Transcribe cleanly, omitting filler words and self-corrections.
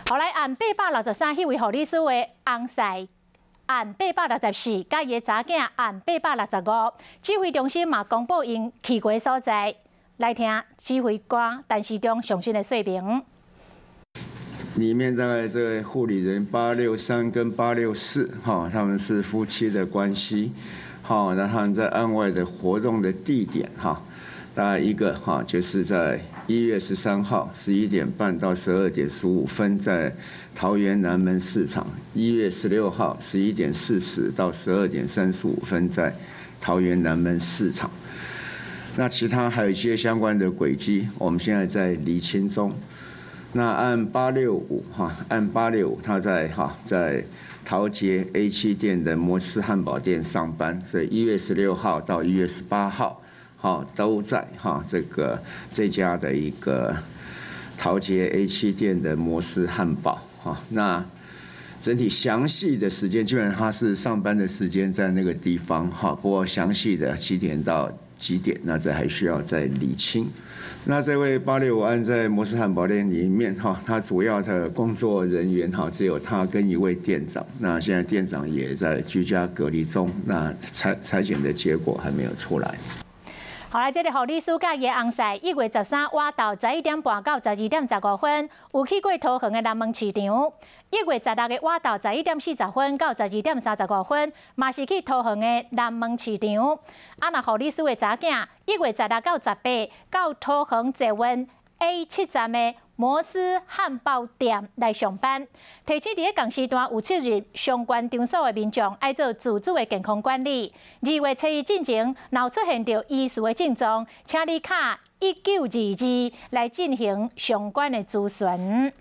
後來案863彼位護理師的翁婿，案864，佮伊的查囝案865，指揮中心嘛公布𪜶去過所在，來聽指揮官陳時中上新的說明。裡面大概這個護理人863跟864，哈，他們是夫妻的關係，好，那他們在案外的活動的地點，哈，大概一個哈，就是在1月13號11點半到12點15分，在桃園南門市場；1月16號11點40到12點35分，在桃園南門市場。那其他還有一些相關的軌跡，我們現在在釐清中。那案八六五哈，案八六五，他在哈在桃捷 A7店的摩斯漢堡店上班，所以1月16號到1月18號，哈都在哈這個這家的一個桃捷 A7店的摩斯漢堡哈。那整體詳細的時間，基本上他是上班的時間在那個地方哈，不過詳細的幾點到幾點，那這還需要再釐清。那這位八六五案在摩斯漢堡店裡面哈，他主要的工作人員哈只有他跟一位店長，那現在店長也在居家隔離中，那採檢的結果還沒有出來。後來，這个護理師佮伊的翁婿，1月13晚晝11點半到12點15分，有去過桃園的南門市場。1月16的晚晝11點40分到12點35分，嘛是去桃園的南門市場。啊，若護理師的查囝，1月16到18，到桃園捷運 A7站的摩斯漢堡店來上班。提醒佇咧仝時段有出入相關場所的民眾，愛做自主的健康管理。2月7日進前，若有出現著疑似的症狀，請你敲1922來進行相關的諮詢。